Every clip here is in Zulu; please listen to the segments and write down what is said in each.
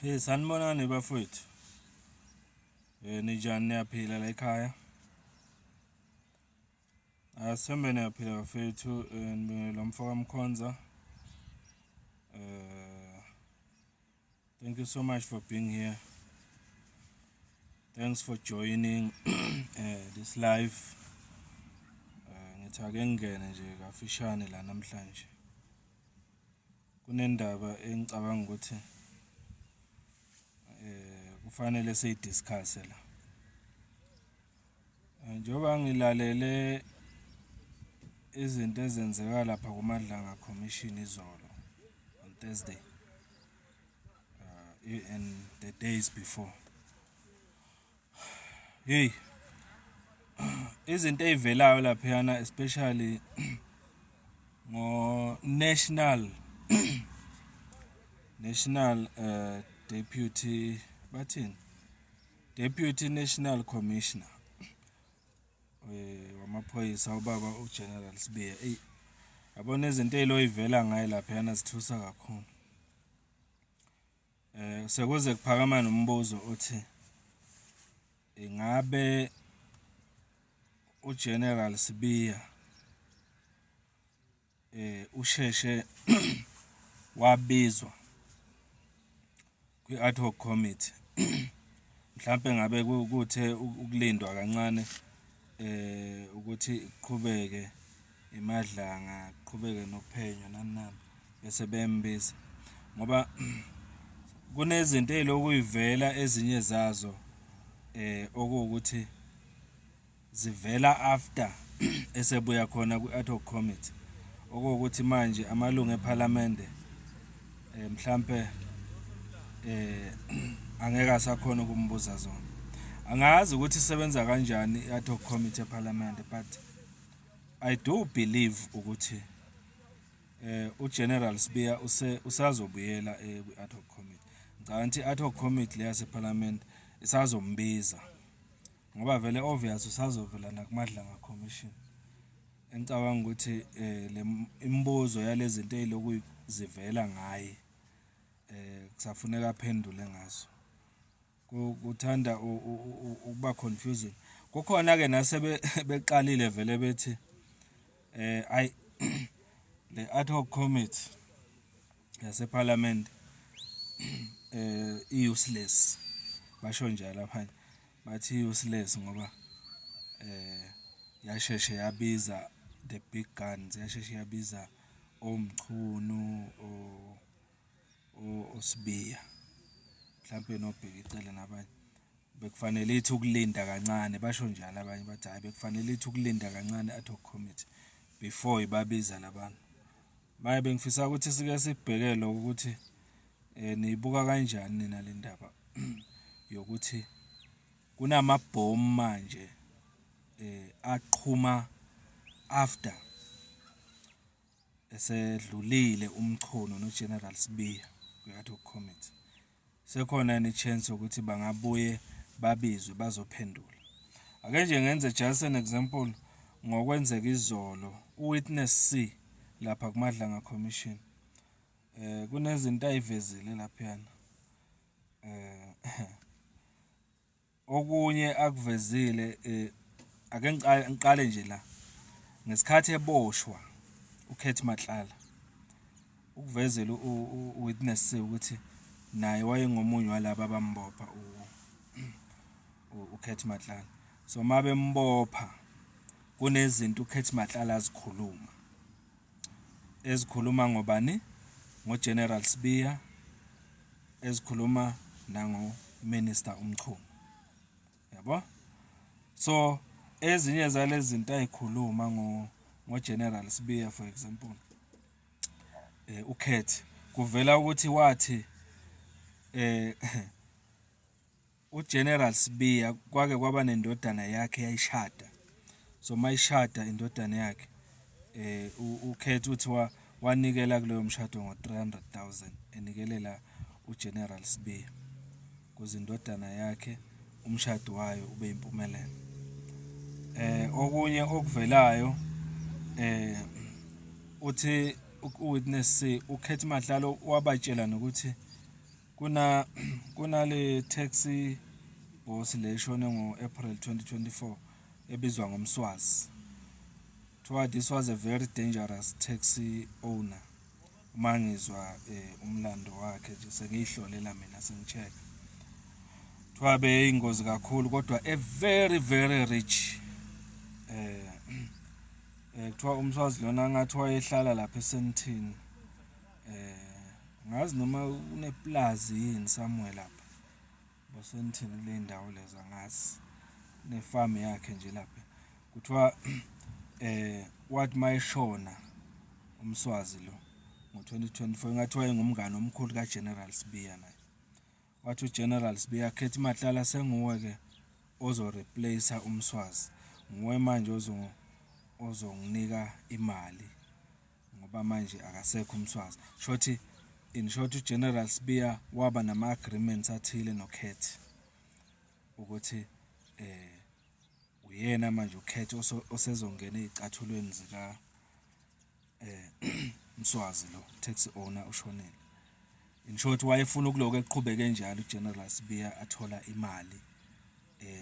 Hey, sanibonani bafowethu. Ninjani, niyaphila la ekhaya? Asithembe niyaphila bafethu, nibingelela umfo kaMkhonza. Thank you so much for being here. Thanks for joining this live. Ngithi ake ngingene nje kafishane la namhlanje. Kunendaba engicabanga ukuthi kufanele siyi-discuss-e la. Njengoba ngilalele izinto ezenzeka lapha kuMadlanga Commission izolo on Thursday and the days before. Hey, izinto ey'velayo laphayana, especially ngo-national national deputy, bathini, Deputy National Commissioner wamaphoyisa, ubaba uGeneral Sibiya. Eyi, yabona izinto ey'lo yivela ngaye laphayana zithusa kakhulu. Sekuze kuphakama nombuzo othi ingabe uGeneral Sibiya usheshe wabizwa kwi-ad hoc committee, mhlampe ngabe kuthe ukulindwa kancane ukuthi iqhubeke iMadlanga, kuqhubeke nophenyo, nani nani, bese beyambiza, ngoba kunezinto ey'lokhu y'vela, ezinye zazo okuwukuthi zivela after esebuya khona kwi-ad hoc committee, okuwukuthi manje amalungu ephalamende mhlampe angeke asakhona ukumbuza zona. Angazi ukuthi isebenza kanjani i-ad hoc committee ephalamende, but I do believe ukuthi uGeneral Sibiya usazobuyela kwi-ad hoc committee. Ngicabanga ukuthi i-ad hoc committee le yasephalamende isazombiza ngoba vele obvious usazovela nakuMadlanga Commission. Engicabanga ukuthi le imibuzo yalezi zinto ey'lokhu zivela ngaye kusafuneka aphendule ngazo. Kuthanda ukuba confusing. Kukhona-ke nasebe beqalile vele bethi ayi, le ad hoc committee yasephalamende i-useless, basho njalo abanye, bathi i-useless ngoba yasheshe yabiza the big guns, yasheshe yabiza oMchunu, oSibiya, mhlampe noBheki Cele nabanye. Bekufanele ithi ukulinda kancane, basho njalo abanye, bathi hhayi, bekufanele ithi ukulinda kancane i-ad hoc committee before ibabiza labantu. Manje bengifisa ukuthi sike sikubheke lokho ukuthi niyibuka kanjani nina le ndaba yokuthi kunamabhomu manje aqhuma after esedlulile uMchunu noGeneral Sibiya kwi-ad hoc committee. Sekhona yini i-chance yokuthi bangabuye babizwe bazophendula? Ake nje ngenze just an example ngokwenzeka izolo, u-witness C lapha kuMadlanga Commission kunezinto ayivezile laphayana. Okunye akuvezile, ake ngiqale nje la, ngesikhathi eboshwa uCat Matlala, ukuvezela u-witness C ukuthi naye wayengomunye walaba abambopha uCat Matlala. So uma bembopha kunezinto uCat Matlala azikhuluma, ezikhuluma ngobani? NgoGeneral Sibiya, ezikhuluma nango-Minister uMchunu, yabo. So ezinye zalezi zinto ayikhuluma ngo-General Sibiya, for example, uCat kuvela ukuthi wathi uGeneral Sibiya kwake kwaba nendodana yakhe yayishada. So mayishada indodana yakhe, uCat uthi wanikela kuloyo mshado ngo-300,000, enikelela uGeneral Sibiya ukuze indodana yakhe umshado wayo ube impumelelo. Okunye okuvelayo, uthi u-witness C, uCat Matlala wabatshela nokuthi Kunale taxi boss le eshone ngo-April 2024 ebizwa ngoMswazi. Kuthiwa this was a very dangerous taxi owner, uma ngizwa umlando wakhe nje sengiy'hlolela mina sengi-check-a. Kuthiwa beyingozi kakhulu kodwa e-very very rich. Kuthiwa uMswazi lona ngathi wayehlala lapha eSandton, angazi noma unepulazi yini somewhere lapha koSandton kuley'ndawo lezi angazi, unefamu yakhe nje lapha. Kuthiwa wathi uma eshona uMswazi lo ngo-2024, engathi wayengumngani omkhulu ka-General Sibiya naye. Wathi u-General Sibiya, Cat Matlala senguwe-ke ozo-replace-a uMswazi, nguwe manje ozonginika imali ngoba manje akasekho uMswazi. Kushuthi, in short, u-General Sibiya waba nama-agreements athile no-Cat ukuthi uyena manje u-Cat osezongena ey'cathulweni zika Mswazi lo, taxi owner oshonile. In short, wayefuna ukulokhu eqhubeka enjalo u-General Sibiya athola imali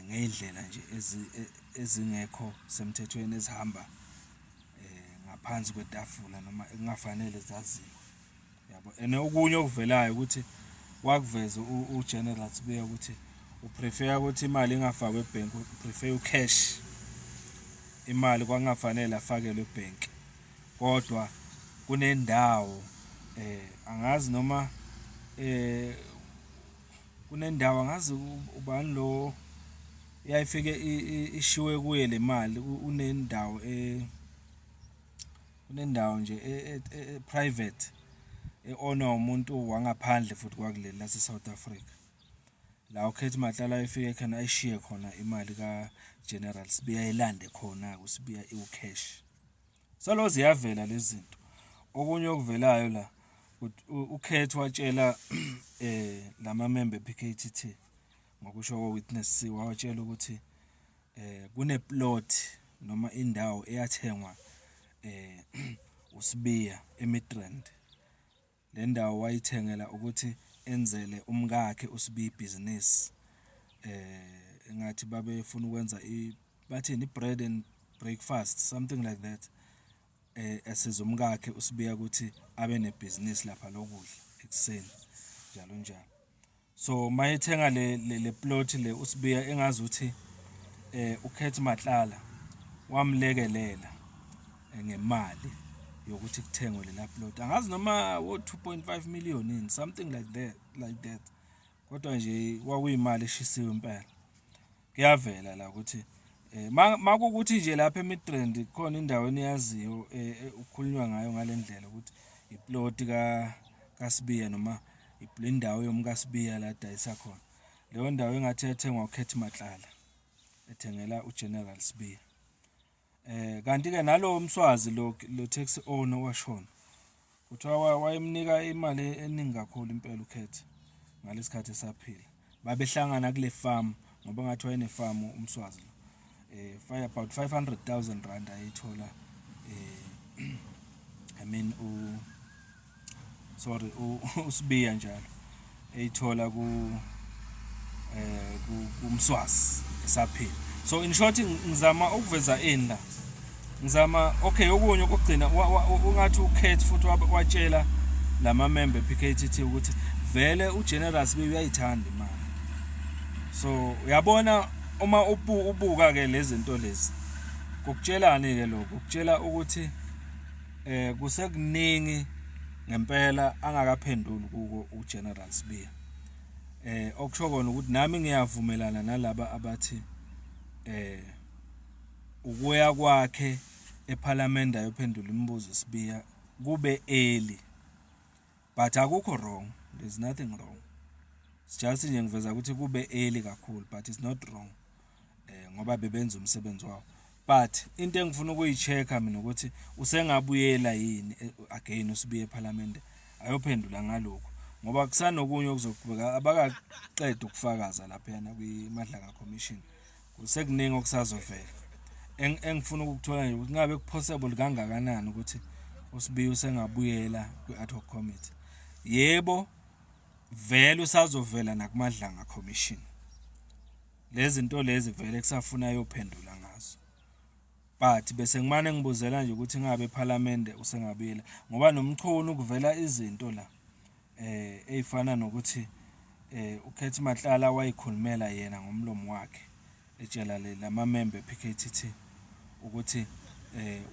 ngey'ndlela nje ezingekho semthethweni ezihamba ngaphansi kwetafula noma ekungafanele zaziwe, yabo. And okunye okuvelayo ukuthi wakuveza u-General Sibiya ukuthi u-prefer-a ukuthi imali ingafakwa ebhenki, u-prefer u-cash. Imali kwakungafanele afakelwe ebhenki, kodwa kunendawo angazi noma kunendawo angazi ubani lo eyayifike ishiwe kuye le mali, unendawo unendawo nje e-private e-own-wa umuntu wangaphandle futhi kwakuleli lase-South Africa. La uCat Matlala ayefike khona ayishiye khona imali ka-General Sibiya, ayilande khona-ke uSibiya iwu-cash. Solo ziyavela lezi zinto. Okunye okuvelayo la, uCat watshela lamamemba e-P_K_T_T, ngokusho ko-witness C, wawatshela ukuthi kune-plot noma indawo eyathengwa uSibiya eMidrand. Le ndawo wayithengela ukuthi enzele umkakhe uSibiya ibhizinisi, engathi babefuna ukwenza bathini, i-bread and breakfast, something like that. Esiza umkakhe uSibiya ukuthi abe nebhizinisi lapha lokudla ekuseni, njalo njalo. So uma ethenga le plot le uSibiya engazuthi uCat Matlala wamlekelela ngemali yokuthi kuthengwe lela plot. Angazi noma wo-2.5 million yini, something like that, like that. Kodwa nje kwakuyimali eshisiwe impela. Kuyavela la ukuthi makuwukuthi nje lapha eMidrand kukhona indawo eniyaziyo okukhulunywa ngayo ngale ndlela ukuthi iploti kaSibiya noma indawo yomkaSibiya la adayisa khona. Leyo ndawo engathi yathengwa uCat Matlala, ethengela uGeneral Sibiya. Kanti-ke nalowo Mswazi lo, lo taxi owner owashona, kuthiwa wayemnika imali eningi kakhulu impela uCat ngalesi khathi esaphila. Babehlangana kule farm ngoba ngathi wayenefamu uMswazi lo. About 500,000 rand ayithola, I mean sorry, uSibiya njalo eyithola kuMswazi esaphila. So in short, ngizama ukuveza ini la? Ngizama, okay, okunye okugcina, ungathi uCat futhi watshela lamamember e-P_K_T_T ukuthi vele uGeneral Sibiya uyayithanda imali. So uyabona uma ubuka-ke lezi zinto lezi, kukutshelani-ke lokho? Kukutshela ukuthi kusekuningi ngempela angakaphenduli kuko uGeneral Sibiya. Okusho kona ukuthi nami ngiyavumelana nalaba abathi ukuya kwakhe ePhalamende ayophendula imibuzo Sibiya kube early, but akukho wrong, there's nothing wrong. It's just nje ngiveza ukuthi kube early kakhulu, but it's not wrong ngoba bebenza umsebenzi wabo. But into engifuna ukuyi-check-a mina ukuthi usengabuyela yini again uSibiya ePhalamende ayophendula ngalokhu, ngoba kusanokunye okuzoqhubeka, abakaqedi ukufakaza laphayana kwi-Madlanga Commission, kusekuningi okusazovela. Engifuna ukukuthola nje ukuthi ngabe ku-possible kangakanani ukuthi uSibiya usengabuyela kwi-ad hoc committee. Yebo, Vele usazovela nakuMadlanga Commission. Lezi zinto lezi vele kusafuna ayophendula ngazo. But bese ngimane ngibuzela nje ukuthi ingabe ephalamende usengabuyela ngoba noMchunu kuvela izinto la ey'fana nokuthi uCat Matlala wayikhulumela yena ngomlomo wakhe, etshela lamamemba e-P_K_T_T ukuthi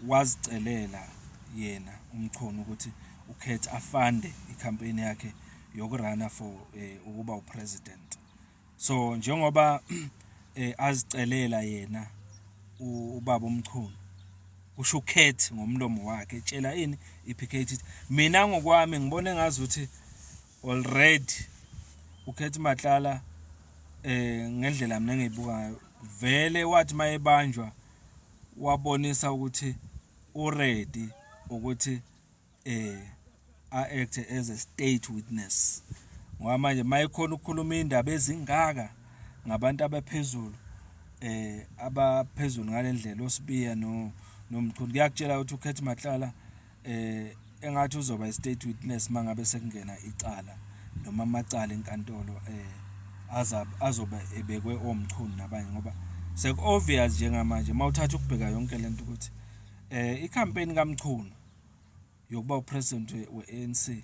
wazicelela yena uMchunu ukuthi uCat afande ikhampeyini yakhe yokurana for ukuba u-president. So, njengoba azicelela yena ubaba uMchunu, kusho uCat ngomlomo wakhe etshela ini? I-P_K_T_T. Mina ngokwami ngibona engazuthi already uCat Matlala ngendlela mina engiyibuka ngayo, vele wathi uma ebanjwa wabonisa ukuthi u-ready ukuthi a-act-e as a state witness. Ngoba manje uma ekhona ukukhuluma iy'ndaba ezingaka ngabantu abaphezulu abaphezulu ngale ndlela oSibiya noMchunu, kuyakutshela ukuthi uCat Matlala engathi uzoba i-state witness uma ngabe sekungena icala noma amacala enkantolo azobe ebekwe oMchunu nabanye ngoba seku-obvious njengamanje uma uthatha ukubheka yonke lento ukuthi ikhampeyini kaMchunu yokuba u-president we-A_N_C,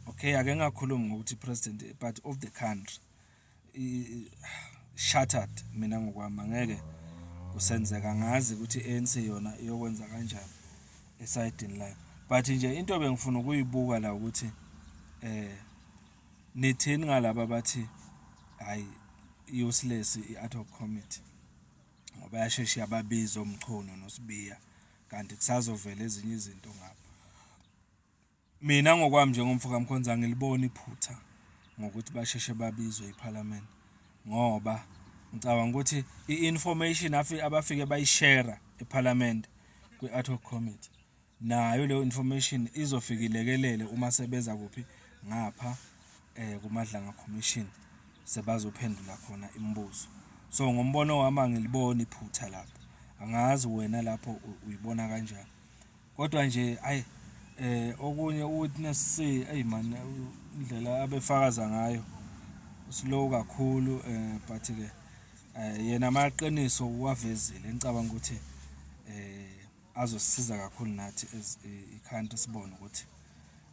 okay, ake ngingakhulumi ngokuthi president but of the country shattered. Mina ngokwami angeke kusenzeka, angazi ukuthi i-A_N_C yona iyokwenza kanjani esayidini layo. But nje into ebengifuna ukuyibuka la ukuthi nithini ngalaba abathi hhayi useless i-ad hoc committee ngoba yasheshe yababiza oMchunu noSibiya kanti kusazovela ezinye izinto ngapha. Mina ngokwami njengomfo kaMkhonza angiliboni iphutha ngokuthi basheshe babizwe ephalamende ngoba ngicabanga ukuthi i-information abafike bayishera ephalamende kwi-ad hoc committee, nayo leyo information izofika ilekelele uma sebeza kuphi? Ngapha kuMadlanga Commission sebazophendula khona imibuzo. So, ngombono wami angiliboni iphutha lapho. Angazi wena lapho uyibona kanjani, kodwa nje hhayi okunye u-witness C, eyi man, indlela abefakaza ngayo slow kakhulu but-ke yena amaqiniso uwavezile. Ngicabanga ukuthi azosisiza kakhulu nathi as i-country sibone ukuthi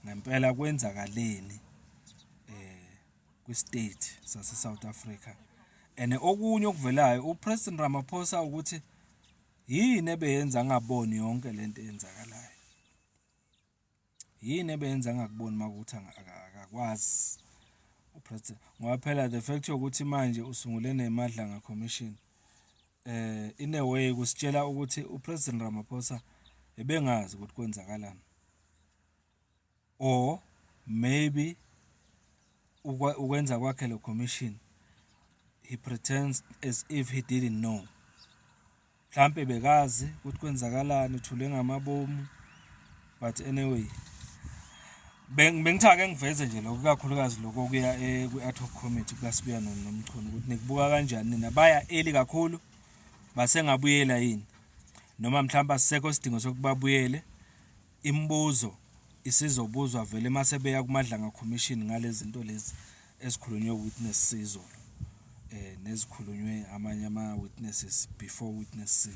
ngempela kwenzakaleni kwi-state sase-South Africa. And okunye okuvelayo u-President Ramaphosa ukuthi yini ebeyenza angaboni yonke lento eyenzakalayo? Yini ebeyenza angakuboni uma kuwukuthi akakwazi u-president? Ngoba phela the fact yokuthi manje usungule neMadlanga Commission in a way kusitshela ukuthi u-President Ramaphosa ebengazi ukuthi kwenzakalani, or maybe ukwenza kwakhe le commission, he pretends as if he didn't know. Mhlampe bekazi ukuthi kwenzakalani, uthule ngamabomu, but anyway bengithi ake ngiveze nje lokho, ikakhulukazi lokho okuya kwi-ad hoc committee kukaSibiya noMchunu, ukuthi nikubuka kanjani nina? Baya early kakhulu, basengabuyela yini, noma mhlawumbe asisekho isidingo sokuba babuyele? Imibuzo isizobuzwa vele mase beya kuMadlanga Commission ngalezi zinto lezi ezikhulunywe witness C izolo nezikhulunywe amanye ama-witnesses before witness C.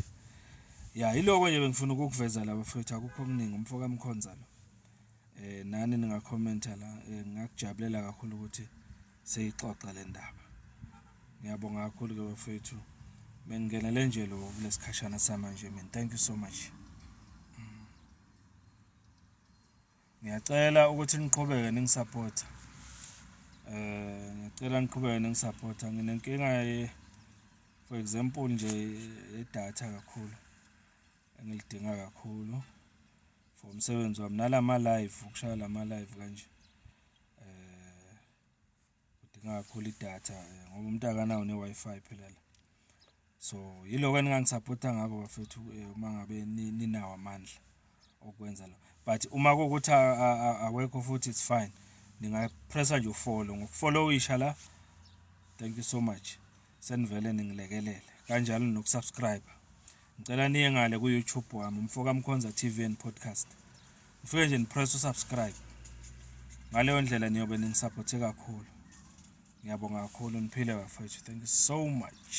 Ya, yiloko nje bengifuna ukukuveza la bafowethu, akukho okuningi. Umfo kaMkhonza lo. Nani ningakhomenta la, ngingakujabulela kakhulu ukuthi siyixoxe le ndaba. Ngiyabonga kakhulu-ke bafowethu, bengingenele nje lo kulesikhashana samanje mina. Thank you so much. Ngiyacela ukuthi niqhubeke ningisapotha. Ngiyacela niqhubeke ningisapotha. Nginenkinga ye, for example nje, yedatha kakhulu engilidinga kakhulu for umsebenzi wami nalama live, ukushaya lama live kanje kudinga kakhulu idatha ngoba umuntu akanawo ne-Wi-Fi phela la. So yiloko eningangisapotha ngako bafethu uma ngabe ninawo amandla okwenza lo. But uma kuwukuthi awekho futhi, it's fine, ningapressa nje u-follow, ngokufollowisha la. Thank you so much, senivele ningilekelele kanjalo nokusubscribe. Ngicela niye ngale ku-YouTube wami, Umfo kaMkhonza TV and Podcast, nifike nje nipress usubscribe. Ngaleyo ndlela niyobe ningisaphothe kakhulu. Ngiyabonga kakhulu, niphile bafowethu. Thank you so much.